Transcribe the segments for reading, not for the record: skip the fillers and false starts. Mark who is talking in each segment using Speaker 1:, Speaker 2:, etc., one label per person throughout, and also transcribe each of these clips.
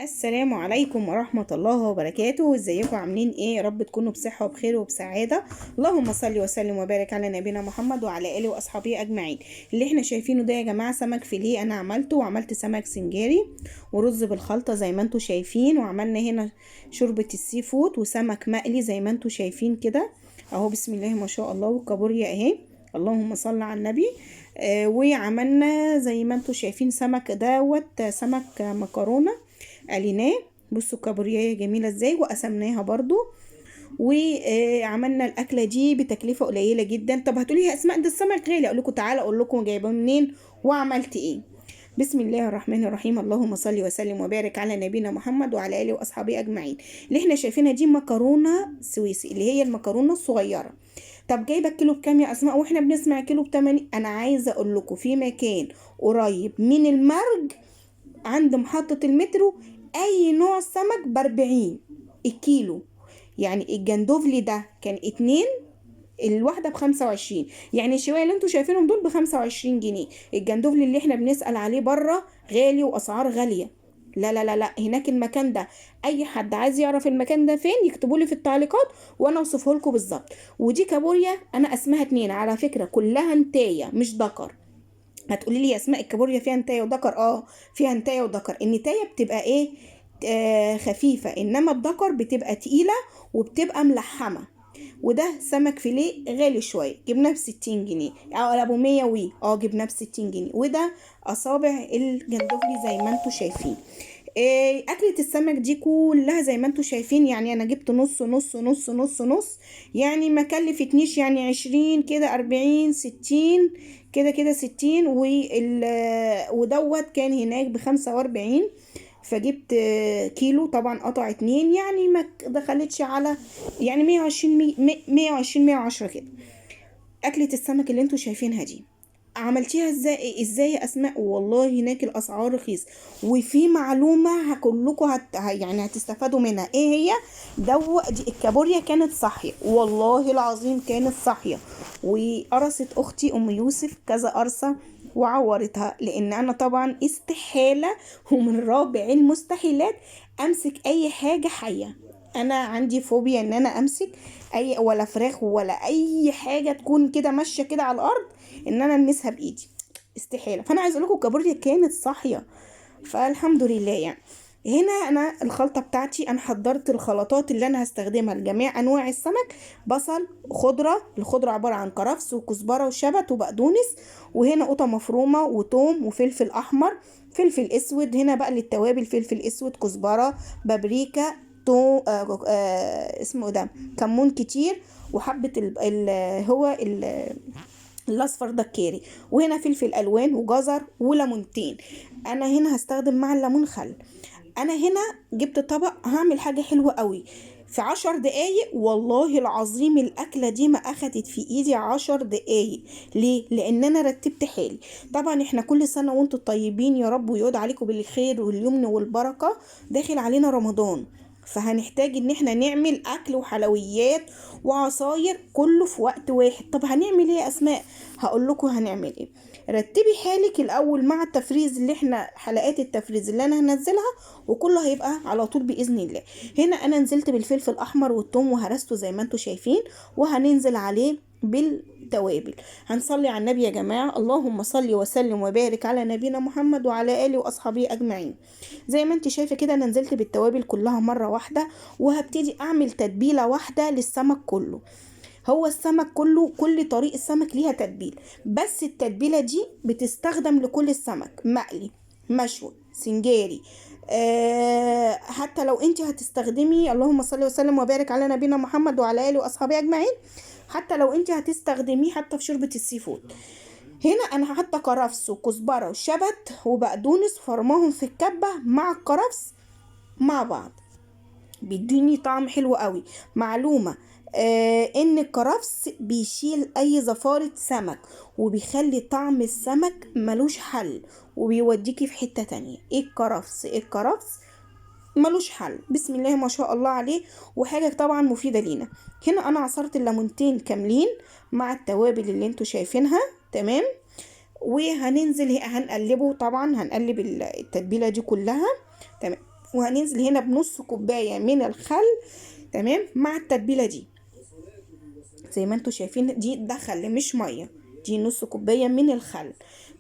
Speaker 1: السلام عليكم ورحمة الله وبركاته. ازيكم عاملين ايه؟ يا رب تكونوا بصحة وبخير وبسعادة. اللهم صل وسلم وبارك على نبينا محمد وعلى آله وأصحابه أجمعين. اللي احنا شايفينه ده يا جماعة سمك فيليه انا عملته، وعملت سمك سنجاري ورز بالخلطة زي ما انتوا شايفين، وعملنا هنا شوربة ال seafood وسمك مقلي زي ما انتوا شايفين كده اهو، بسم الله ما شاء الله. والكابوريا اهي، اللهم صل على النبي. وعملنا زي ما انتوا شايفين سمك دوت، سمك مكرونة قليناه. بصوا الكابوريا جميلة ازاي، وقسمناها برضو، وعملنا الاكلة دي بتكلفه قليله جدا. طب هتقولي يا اسماء ده السمك غالي، اقول لكم تعالى اقول لكم جايباه منين وعملت ايه. بسم الله الرحمن الرحيم، اللهم صل وسلم وبارك على نبينا محمد وعلى اله واصحابه اجمعين. اللي احنا شايفينها دي مكرونه سويسي، اللي هي المكرونه الصغيرة. طب جايبه الكيلو بكام يا اسماء؟ واحنا بنسمع كيلو ب8. انا عايزه اقول لكم في مكان قريب من المرج عند محطة المترو اي نوع سمك ب40 الكيلو. يعني الجندوفلي ده كان 2، الواحدة ب25، يعني الشوايه اللي انتوا شايفينهم دول ب25 جنيه. الجندوفلي اللي احنا بنسأل عليه بره غالي واسعار غالية. لا لا لا لا، هناك المكان ده اي حد عايز يعرف المكان ده فين يكتبوا لي في التعليقات وانا اوصفه لكم بالظبط. ودي كابوريا انا اسمها 2 على فكرة، كلها نتايه مش ذكر. هتقولي لي يا اسماء الكابوريا فيها نتايه وذكر؟ فيها نتايه وذكر. النتايه بتبقى ايه؟ خفيفة، انما الذكر بتبقى تقيلة وبتبقى ملحمة. وده سمك فيليه غالي شوية، جبناه ب60 جنيه او ابو 100 وي، جبناه ب60 جنيه. وده اصابع الجندوفلي زي ما انتوا شايفين. اكلة السمك دي كلها زي ما انتوا شايفين، يعني انا جبت نص نص نص نص نص، يعني ما كلفتنيش، يعني 20 كده 40 60 كده كده 60. ودوت كان هناك ب45، فجبت كيلو طبعا قطع 2، يعني ما دخلتش على يعني 120، 120، 110 كده. اكلة السمك اللي انتوا شايفينها دي عملتيها ازاي يا اسماء؟ والله هناك الاسعار رخيص. وفي معلومة كلكم يعني هتستفادوا منها، ايه هي؟ دي الكابوريا كانت صاحية، والله العظيم كانت صاحية، وقرصت اختي ام يوسف كذا قرصة وعورتها، لان انا طبعا استحالة ومن رابع المستحيلات امسك اي حاجة حيه. انا عندي فوبيا ان انا امسك اي ولا فراخ ولا اي حاجة تكون كده ماشية كده على الارض ان انا المسها بايدي، استحالة. فانا عايزه اقول لكم الكابوريا كانت صاحية، فالحمد لله. يعني هنا انا الخلطة بتاعتي، انا حضرت الخلطات اللي انا هستخدمها لجميع انواع السمك: بصل، خضرة، الخضرة عبارة عن كرفس وكزبره وشبت وبقدونس، وهنا قوطه مفرومه وتوم وفلفل احمر، فلفل اسود. هنا بقى للتوابل فلفل اسود، كزبره، بابريكا، تو اسمه ده كمون كتير، وحبه هو الاصفر ده الكاري، وهنا فلفل الوان وجزر وليمونتين. انا هنا هستخدم مع الليمون خل. انا هنا جبت طبق هعمل حاجة حلوة قوي في 10 دقايق، والله العظيم الاكلة دي ما اخدت في ايدي 10 دقايق. ليه؟ لان انا رتبت حالي. طبعا احنا كل سنة وانتم طيبين يا رب، ويعود عليكم بالخير واليمن والبركة. داخل علينا رمضان، فهنحتاج ان احنا نعمل اكل وحلويات وعصاير كله في وقت واحد. طب هنعمل ايه يا اسماء؟ هقول لكم هنعمل ايه. رتبي حالك الاول مع التفريز اللي احنا حلقات التفريز اللي انا هنزلها، وكله هيبقى على طول باذن الله. هنا انا نزلت بالفلفل الاحمر والثوم وهرسته زي ما انتم شايفين، وهننزل عليه بالتوابل. هنصلي على النبي يا جماعة، اللهم صل وسلم وبارك على نبينا محمد وعلى اله واصحابه اجمعين. زي ما انت شايفه كده انا نزلت بالتوابل كلها مرة واحدة، وهبتدي اعمل تتبيله واحدة للسمك كله. هو السمك كله، كل طريق السمك ليها تتبيل، بس التتبيله دي بتستخدم لكل السمك، مقلي، مشوي، سنجاري. حتى لو انت هتستخدمي، اللهم صل وسلم وبارك على نبينا محمد وعلى اله واصحابه اجمعين، حتى لو انت هتستخدميه حتى في شوربة ال seafood. هنا انا حاطه كرفس وكزبره وشبت وبقدونس، فرماهم في الكبه مع الكرفس مع بعض، بيديني طعم حلو قوي. معلومة ان الكرفس بيشيل اي زفاره سمك، وبيخلي طعم السمك ملوش حل، وبيوديكي في حتة تانية. ايه الكرفس؟ ايه الكرفس؟ ملوش حل، بسم الله ما شاء الله عليه، وحاجه طبعا مفيدة لينا. هنا انا عصرت الليمونتين كاملين مع التوابل اللي انتوا شايفينها، تمام. وهننزل هنقلبه طبعا، هنقلب التتبيله دي كلها، تمام. وهننزل هنا بنص كوباية من الخل، تمام، مع التتبيله دي زي ما انتم شايفين. دي ده خل مش مية، دي نص كوباية من الخل،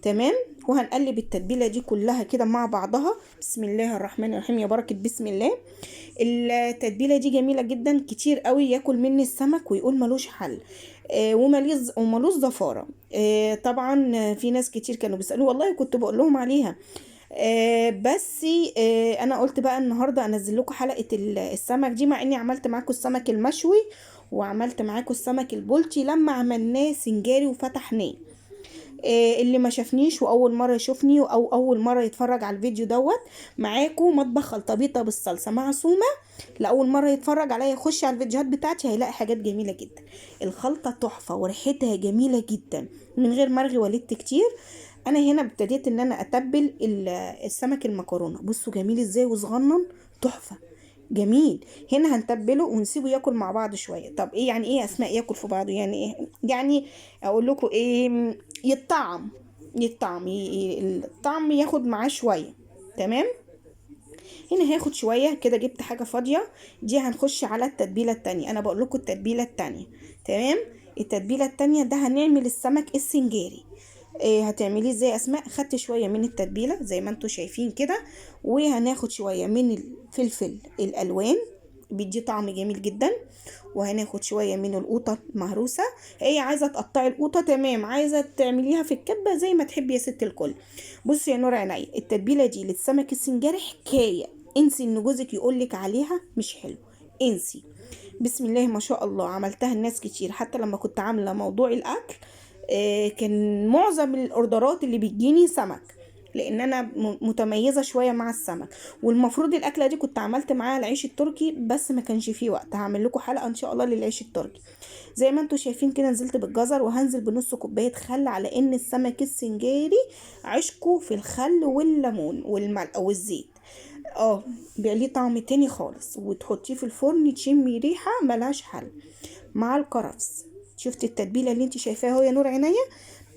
Speaker 1: تمام. وهنقلب التتبيله دي كلها كده مع بعضها. بسم الله الرحمن الرحيم، يا بركة بسم الله. التتبيله دي جميلة جدا، كتير قوي ياكل مني السمك ويقول ملوش حل، وملوش زفاره. طبعا في ناس كتير كانوا بيسالوا، والله كنت بقول لهم عليها، بس انا قلت بقى النهارده انزل لكم حلقة السمك دي، مع اني عملت معاكم السمك المشوي وعملت معاكم السمك البلطي لما عملناه سنجاري وفتحناه. اللي ما شافنيش واول مرة يشوفني او اول مرة يتفرج على الفيديو دوت، معاكم مطبخ خلطبيطه بالصلصه مع سومه، لاول مرة يتفرج عليا يخش على الفيديوهات بتاعتي هيلاقي حاجات جميلة جدا. الخلطة تحفة وريحتها جميلة جدا من غير مرغي ولت كتير. انا هنا ابتديت ان انا اتبل السمك المكرونه، بصوا جميل ازاي وصغنن، تحفة جميل. هنا هنتبله ونسيبه ياكل مع بعض شوية. طب ايه يعني ايه اسماء ياكل في بعضه؟ يعني ايه؟ يعني اقول لكم ايه، يتطعم، الطعم ياخد معاه شوية، تمام. هنا هاخد شوية كده، جبت حاجة فاضية دي، هنخش على التتبيله التانية. انا بقول لكم التتبيله التانية، تمام. التتبيله التانية ده هنعمل السمك السنجاري. إيه هتعمليه ازاي اسماء؟ خدت شوية من التتبيله زي ما انتم شايفين كده، وهناخد شوية من الفلفل الالوان بيدي طعم جميل جدا، وهناخد شوية من القوطه المهروسه. هي عايزه تقطعي القوطه، تمام، عايزه تعمليها في الكبه زي ما تحبي يا ست الكل. بصي يا نور عيني، التتبيله دي للسمك السنجاري حكاية، انسي ان جوزك يقولك عليها مش حلو، انسي. بسم الله ما شاء الله، عملتها الناس كتير. حتى لما كنت عامله موضوع الاكل، كان معظم الاوردرات اللي بتجيني سمك، لان انا متميزة شوية مع السمك. والمفروض الاكلة دي كنت عملت معاها العيش التركي، بس ما كانش فيه وقت. هعمل لكم حلقة ان شاء الله للعيش التركي. زي ما انتم شايفين كده نزلت بالجزر، وهنزل بنص كوباية خل، على ان السمك السنجاري عشقه في الخل والليمون والملح والزيت، بيبقى ليه طعم تاني خالص. وتحطيه في الفرن تشمي ريحه ملهاش حل مع الكرفس. شفتي التتبيله اللي انت شايفاها اهو يا نور عينيا،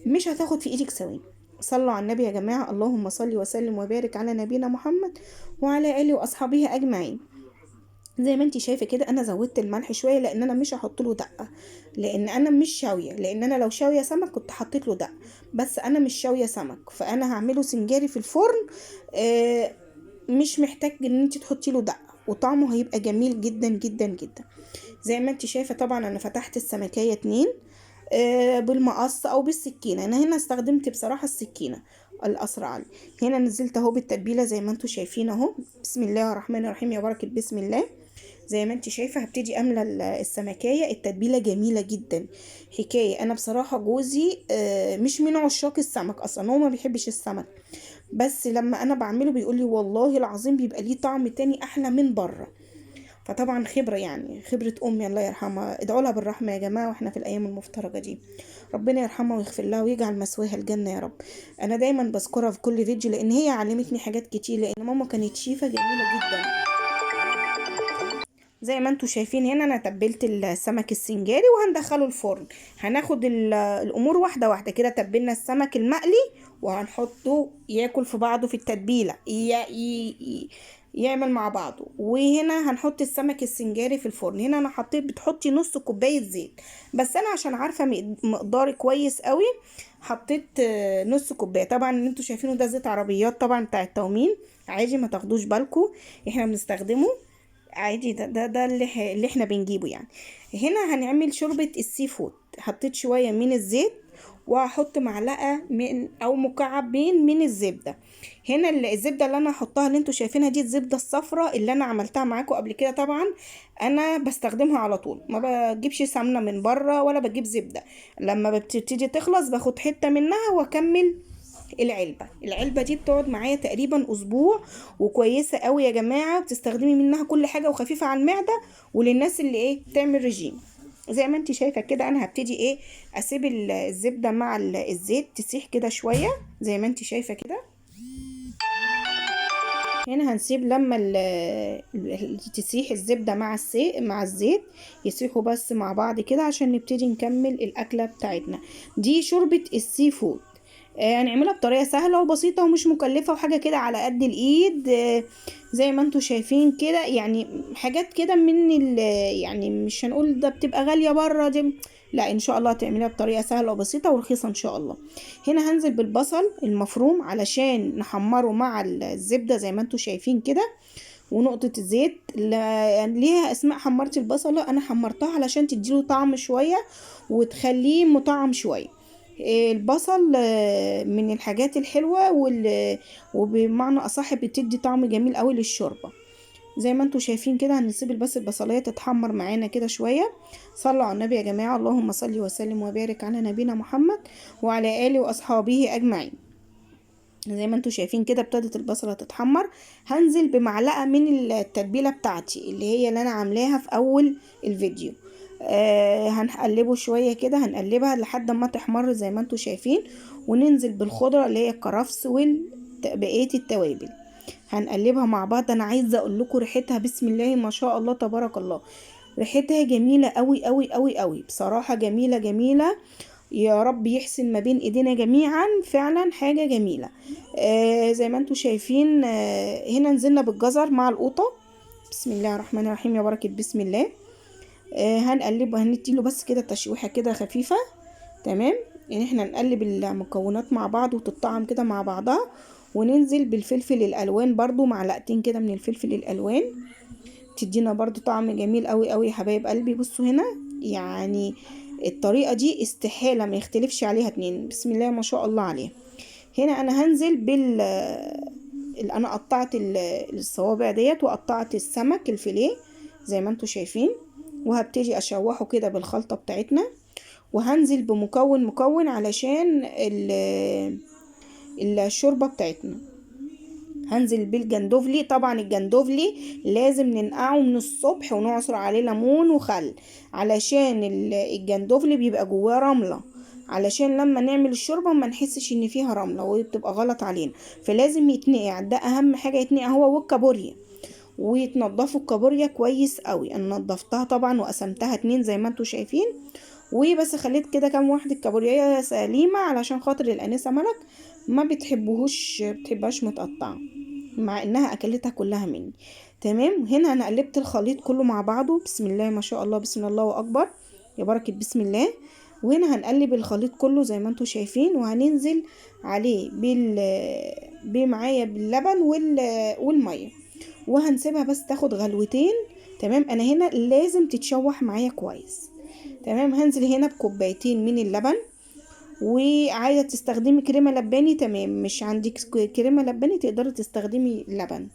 Speaker 1: مش هتاخد في ايدك ثواني. صلوا على النبي يا جماعة، اللهم صل وسلم وبارك على نبينا محمد وعلى اله واصحابه اجمعين. زي ما انت شايفه كده انا زودت الملح شوية، لان انا مش هحط له دقه، لان انا مش شاويه، لان انا لو شاويه سمك كنت حطيت له دقه، بس انا مش شاويه سمك، فانا هعمله سنجاري في الفرن. مش محتاج ان انت تحطي له دقه، وطعمه هيبقى جميل جدا جدا جدا. زي ما انت شايفه طبعا انا فتحت السمكيه 2 بالمقص او بالسكينة. انا هنا استخدمت بصراحة السكينة الاسرع لي. هنا نزلت اهو بالتتبيله زي ما انتم شايفين اهو. بسم الله الرحمن الرحيم، يا بركة بسم الله. زي ما انت شايفه هبتدي املى السمكيه. التتبيله جميلة جدا حكاية. انا بصراحة جوزي مش من عشاق السمك اصلا، هو ما بيحبش السمك، بس لما انا بعمله بيقول لي والله العظيم بيبقى ليه طعم تاني احلى من بره. فطبعا خبرة، يعني خبرة أمي الله يرحمها، ادعوا لها بالرحمة يا جماعة، واحنا في الأيام المفترجة دي ربنا يرحمها ويغفر لها ويجعل مثواها الجنة يا رب. أنا دايما بذكرها في كل فيديو لأن هي علمتني حاجات كتير، لأن ماما كانت شيفة جميلة جدا. زي ما انتوا شايفين هنا انا تبلت السمك السنجاري وهندخله الفرن. هناخد الامور واحدة واحدة كده. تبلنا السمك المقلي وهنحطه ياكل في بعضه في التتبيله، يعمل مع بعضه. وهنا هنحط السمك السنجاري في الفرن. هنا انا حطيت، بتحطي نص كوباية زيت، بس انا عشان عارفه مقداري كويس قوي حطيت نص كوباية. طبعا اللي انتوا شايفينه ده زيت عربيات طبعا بتاع التومين، عادي ما تاخدوش بالكم، احنا بنستخدمه عادي، ده اللي احنا بنجيبه يعني. هنا هنعمل شوربة ال seafood. حطيت شوية من الزيت وهحط معلقه من او مكعبين من الزبدة. هنا الزبدة اللي انا هحطها اللي انتوا شايفينها دي الزبدة الصفراء اللي انا عملتها معاكم قبل كده. طبعا انا بستخدمها على طول، ما بجيبش سمنه من بره ولا بجيب زبدة. لما بتبتدي تخلص باخد حتة منها واكمل العلبة. العلبة دي بتقعد معايا تقريبا اسبوع، وكويسة قوي يا جماعة، بتستخدمي منها كل حاجة وخفيفة على المعدة، وللناس اللي بتعمل رجيم. زي ما انت شايفه كده انا هبتدي اسيب الزبدة مع الزيت تسيح كده شوية زي ما انت شايفه كده. هنا هنسيب لما تسيح الزبدة مع الزيت، يسيحوا بس مع بعض كده عشان نبتدي نكمل الاكلة بتاعتنا. دي شوربة ال seafood. هنعملها بطريقة سهلة وبسيطة ومش مكلفة، وحاجه كده على قد الايد. زي ما انتوا شايفين كده، يعني حاجات كده من يعني مش هنقول ده بتبقى غالية بره دي، لا ان شاء الله هتعمليها بطريقة سهلة وبسيطة ورخيصه ان شاء الله. هنا هنزل بالبصل المفروم علشان نحمره مع الزبدة زي ما انتوا شايفين كده، ونقطة الزيت. ليها اسماء حمرت البصله، انا حمرتها علشان تديله طعم شوية وتخليه مطعم شوية. البصل من الحاجات الحلوة وبمعنى اصح بتدي طعم جميل قوي للشوربه. زي ما انتوا شايفين كده هنسيب بس البصلايه تتحمر معانا كده شوية. صلوا على النبي يا جماعة، اللهم صل وسلم وبارك على نبينا محمد وعلى اله واصحابه اجمعين. زي ما انتوا شايفين كده ابتدت البصله تتحمر. هنزل بمعلقه من التتبيله بتاعتي اللي هي اللي انا عاملاها في اول الفيديو. هنقلبه شوية كده، هنقلبها لحد ما تحمر زي ما انتوا شايفين، وننزل بالخضره اللي هي الكرفس وبقية التوابل. هنقلبها مع بعض. انا عايزه اقول لكم ريحتها بسم الله ما شاء الله تبارك الله، ريحتها جميلة قوي قوي قوي قوي بصراحة، جميلة جميلة. يا رب يحسن ما بين ايدينا جميعا، فعلا حاجة جميلة. زي ما انتوا شايفين. هنا نزلنا بالجزر مع القوطه، بسم الله الرحمن الرحيم يا بركة بسم الله. هنقلبه، هنديله بس كده تشويحه كده خفيفة، تمام. يعني احنا نقلب المكونات مع بعض وتطعم كده مع بعضها، وننزل بالفلفل الالوان برضو معلقتين كده من الفلفل الالوان، تدينا برضو طعم جميل قوي قوي يا حبايب قلبي. بصوا هنا يعني الطريقة دي استحالة ما يختلفش عليها اتنين، بسم الله ما شاء الله عليها. هنا انا هنزل بال انا قطعت الصوابع ديت وقطعت السمك الفيليه زي ما انتوا شايفين، وهبتدي اشوحه كده بالخلطه بتاعتنا، وهنزل بمكون مكون علشان الشوربة بتاعتنا. هنزل بالجندوفلي، طبعا الجندوفلي لازم ننقعه من الصبح ونعصر عليه ليمون وخل، علشان الجندوفلي بيبقى جواه رملة، علشان لما نعمل الشوربة ما نحسش ان فيها رملة وبتبقى غلط علينا، فلازم يتنقع. ده اهم حاجة يتنقع هو والكابوريا، ويتنضفوا الكابوريا كويس قوي. انا نضفتها طبعا وقسمتها اتنين زي ما انتوا شايفين، وبس خليت كده كام واحدة كابوريا سليمة علشان خاطر الانسة ملك ما بتحبهاش متقطعه، مع انها اكلتها كلها مني. تمام. هنا انا قلبت الخليط كله مع بعضه، بسم الله ما شاء الله، بسم الله اكبر يا بركة بسم الله. وهنا هنقلب الخليط كله زي ما انتوا شايفين، وهننزل عليه بمعايا باللبن والمية، وهنسيبها بس تاخد غلوتين. تمام. انا هنا لازم تتشوح معايا كويس. تمام. هنزل هنا بكوبايتين من اللبن، وعايزه تستخدمي كريمة لباني تمام، مش عندك كريمة لباني تقدري تستخدمي لبن.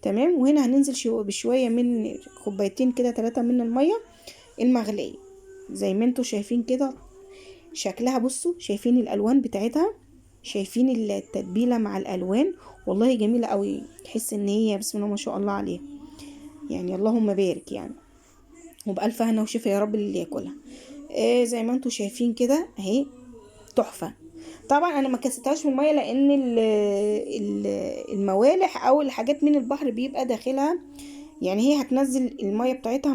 Speaker 1: تمام. وهنا هننزل بشوية من كوبايتين كده 3 من المية المغليه زي ما انتوا شايفين كده شكلها. بصوا شايفين الالوان بتاعتها، شايفين التتبيله مع الالوان، والله جميلة قوي. تحس ان هي بسم الله ما شاء الله عليها، يعني اللهم بارك يعني، وبألف هنا وشفا يا رب اللي ياكلها. زي ما انتوا شايفين كده اهي تحفة. طبعا انا ما كستهاش في المية لان الموالح او الحاجات من البحر بيبقى داخلها، يعني هي هتنزل المية بتاعتها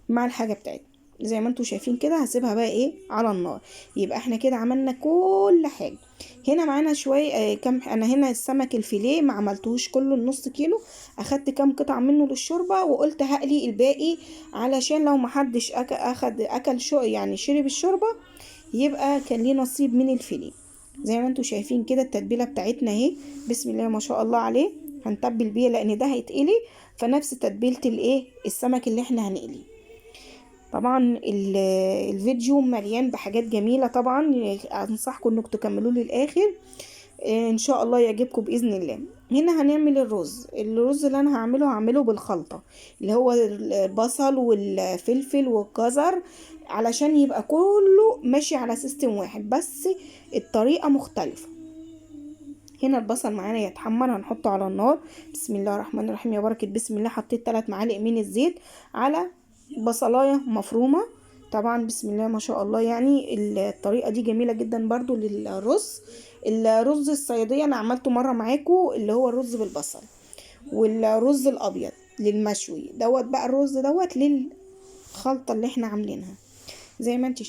Speaker 1: مع الحاجة بتاعتها. زي ما انتوا شايفين كده هسيبها بقى ايه على النار. يبقى احنا كده عملنا كل حاجة. هنا معانا شوية كم، انا هنا السمك الفيليه ما عملتهوش كله، النص كيلو اخدت كام قطعه منه للشوربه، وقلت هقلي الباقي علشان لو محدش اخد اكل شو يعني شرب الشوربة يبقى كان ليه نصيب من الفيليه. زي ما انتوا شايفين كده التتبيله بتاعتنا اهي بسم الله ما شاء الله عليه. هنتبل بيه لان ده هيتقلي، فنفس تتبيله الايه السمك اللي احنا هنقليه. طبعا الفيديو مليان بحاجات جميلة، طبعا انصحكم انكم تكملوه للاخر ان شاء الله يعجبكم باذن الله. هنا هنعمل الرز. الرز اللي انا هعمله بالخلطه اللي هو البصل والفلفل والجزر، علشان يبقى كله ماشي على system واحد بس الطريقة مختلفة. هنا البصل معانا يتحمر، هنحطه على النار بسم الله الرحمن الرحيم يا بركة بسم الله. حطيت 3 معالق من الزيت على بصلايه مفرومه، طبعا بسم الله ما شاء الله. يعني الطريقة دي جميلة جدا برضو للرز. الرز الصياديه انا عملته مرة معاكم، اللي هو الرز بالبصل والرز الابيض للمشوي دوت. بقى الرز دوت للخلطه اللي احنا عاملينها زي ما انت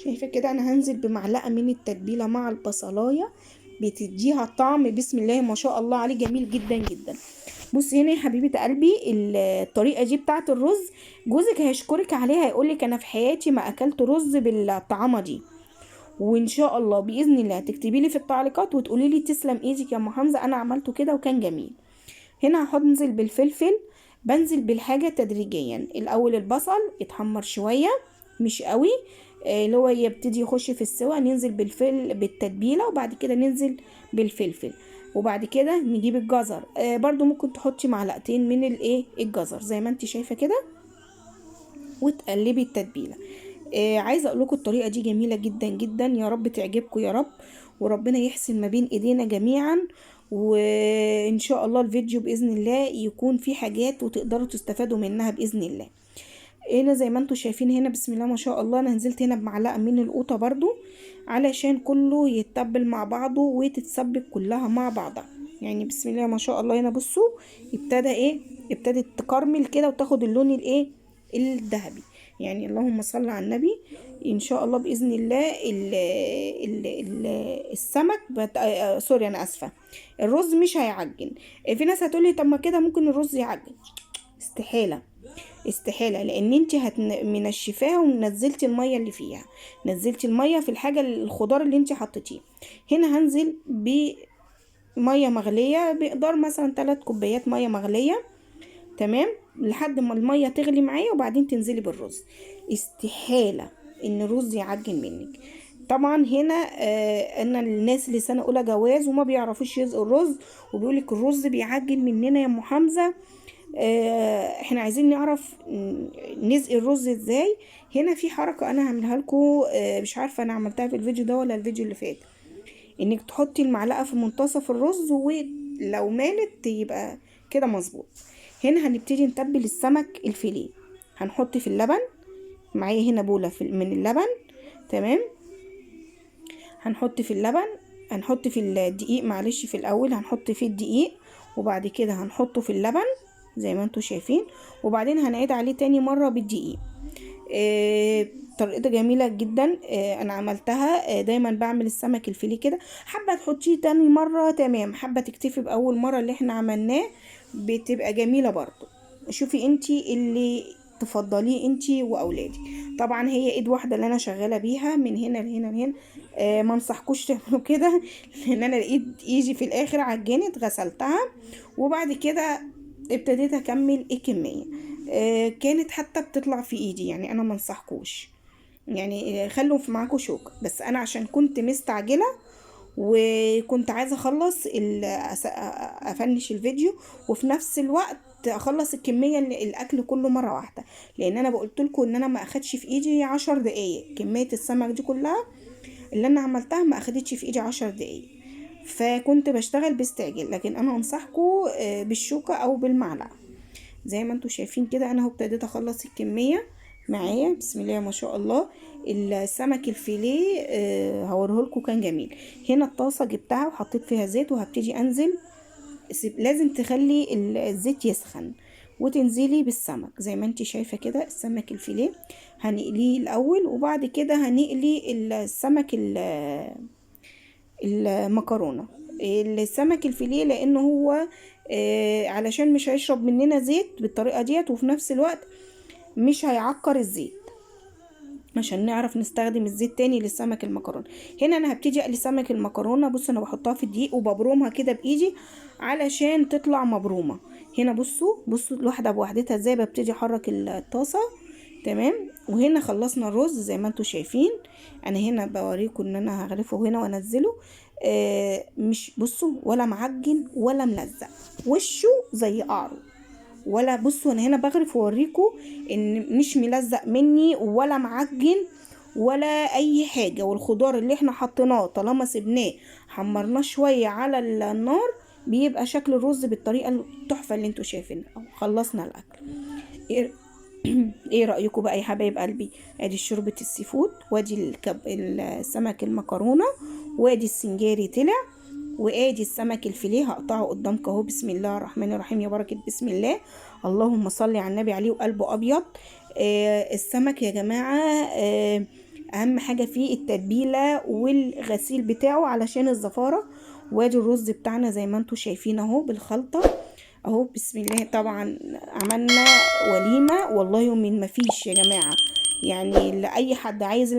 Speaker 1: شايفه كده انا هنزل بمعلقه من التتبيله مع البصلايه، بتديها طعم بسم الله ما شاء الله عليه جميل جدا جدا. بصي هنا يا حبيبه قلبي الطريقة دي بتاعه الرز جوزك هيشكرك عليها، هيقولك انا في حياتي ما اكلت رز بالطعمه دي. وان شاء الله باذن الله تكتبي لي في التعليقات وتقولي لي تسلم ايدك يا ام حمزة انا عملته كده وكان جميل. هنا هنزل بالفلفل، بنزل بالحاجة تدريجيا. الاول البصل يتحمر شوية مش قوي، اللي هو يبتدي يخش في السوا، ننزل بالتتبيله، وبعد كده ننزل بالفلفل، وبعد كده نجيب الجزر. برضو ممكن تحطي معلقتين من الجزر زي ما انت شايفه كده، وتقلبي التتبيله. عايزه اقول لكم الطريقة دي جميلة جدا جدا، يا رب تعجبكم يا رب، وربنا يحسن ما بين ايدينا جميعا. وان شاء الله الفيديو باذن الله يكون فيه حاجات وتقدروا تستفادوا منها باذن الله. هنا زي ما انتم شايفين هنا بسم الله ما شاء الله انا نزلت هنا بمعلقه من القوطه برضو علشان كله يتبل مع بعضه وتتسبك كلها مع بعضها. يعني بسم الله ما شاء الله هنا بصوا ابتدى ابتدت تكرمل كده وتاخد اللون الذهبي. يعني اللهم صل على النبي. ان شاء الله باذن الله ال ال ال السمك sorry انا اسفه، الرز مش هيعجن. في ناس هتقولي طب ما كده ممكن الرز يعجن، استحالة استحالة، لان انت منشفاها ونزلتي المية اللي فيها، نزلتي المية في الحاجة الخضار اللي انت حطيتيه. هنا هنزل بميه مغليه بمقدار مثلا 3 كوبايات مية مغليه، تمام، لحد ما المية تغلي معايا، وبعدين تنزلي بالرز. استحالة ان الرز يعجن منك. طبعا هنا انا الناس اللي سنة اولى جواز وما بيعرفوش يزقوا الرز وبيقولك الرز بيعجن مننا يا ام حمزة، احنا عايزين نعرف نزقي الرز ازاي. هنا في حركة انا هعملها لكم، مش عارفه انا عملتها في الفيديو ده ولا الفيديو اللي فات، انك تحطي المعلقة في منتصف الرز ولو مالت يبقى كده مظبوط. هنا هنبتدي نتبل السمك الفيليه، هنحط في اللبن، معايا هنا بوله من اللبن، تمام، هنحط في اللبن، هنحط في الدقيق، معلش في الاول هنحط فيه الدقيق وبعد كده هنحطه في اللبن زي ما انتم شايفين، وبعدين هنعيد عليه تاني مرة بالدقيق. طريقته جميلة جدا، انا عملتها، دايما بعمل السمك الفيليه كده. حابة تحطيه تاني مرة تمام، حابة تكتفي باول مرة اللي احنا عملناه بتبقى جميلة برضو. شوفي انتي اللي تفضليه انتي واولادك. طبعا هي ايد واحدة اللي انا شغالة بيها من هنا لهنا لهنا، ما انصحكوش تعملوا كده لان انا لقيت ايدي في الاخر عجنت، غسلتها وبعد كده ابتديت اكمل الكمية، كانت حتى بتطلع في ايدي. يعني انا ما انصحكوش، يعني خلوا في معاكم شوك، بس انا عشان كنت مستعجلة وكنت عايزه اخلص افنش الفيديو وفي نفس الوقت اخلص الكمية اللي الاكل كله مرة واحدة، لان انا بقولت لكم ان انا ما اخدش في ايدي 10 دقايق كمية السمك دي كلها اللي انا عملتها، ما اخدتش في ايدي 10 دقايق، فكنت بشتغل باستعجال. لكن انا انصحكم بالشوكة او بالمعلقه زي ما انتم شايفين كده. انا اهو ابتديت اخلص الكمية معايا بسم الله ما شاء الله. السمك الفيليه هوريه لكم كان جميل. هنا الطاسه جبتها وحطيت فيها زيت وهبتدي انزل. لازم تخلي الزيت يسخن وتنزلي بالسمك زي ما انت شايفه كده. السمك الفيليه هنقليه الاول وبعد كده هنقلي السمك المكرونه. السمك الفيليه لان هو علشان مش هيشرب مننا زيت بالطريقة ديت، وفي نفس الوقت مش هيعكر الزيت عشان نعرف نستخدم الزيت تاني للسمك المكرونه. هنا انا هبتدي اقلي سمك المكرونه. بصوا انا بحطها في الدقيق وببرمها كده بايدي علشان تطلع مبرومه. هنا بصوا الواحدة بوحدتها ازاي ببتدي احرك الطاسه، تمام. وهنا خلصنا الرز زي ما انتم شايفين. انا هنا بوريكم ان انا هغرفه هنا وانزله، مش بصوا ولا معجن ولا ملزق، وشه زي قعره ولا. بصوا انا هنا بغرف واوريكم ان مش ملزق مني ولا معجن ولا اي حاجة. والخضار اللي احنا حطيناه طالما سيبناه حمرناه شوية على النار بيبقى شكل الرز بالطريقة التحفة اللي انتوا شايفينها. خلصنا الاكل. ايه رايكم بقى يا حبايب قلبي؟ ادي شوربة ال seafood، وادي السمك المكرونه، وادي السنجاري طلع، وادي السمك الفيليه هقطعه قدامكم اهو. بسم الله الرحمن الرحيم، يا بركة بسم الله، اللهم صل على النبي عليه وقلبه ابيض. السمك يا جماعة اهم حاجة فيه التتبيله والغسيل بتاعه علشان الزفاره. وادي الرز بتاعنا زي ما انتم شايفين اهو بالخلطه اهو، بسم الله. طبعا عملنا وليمة والله يوم ما فيش يا جماعة، يعني لاي حد عايز.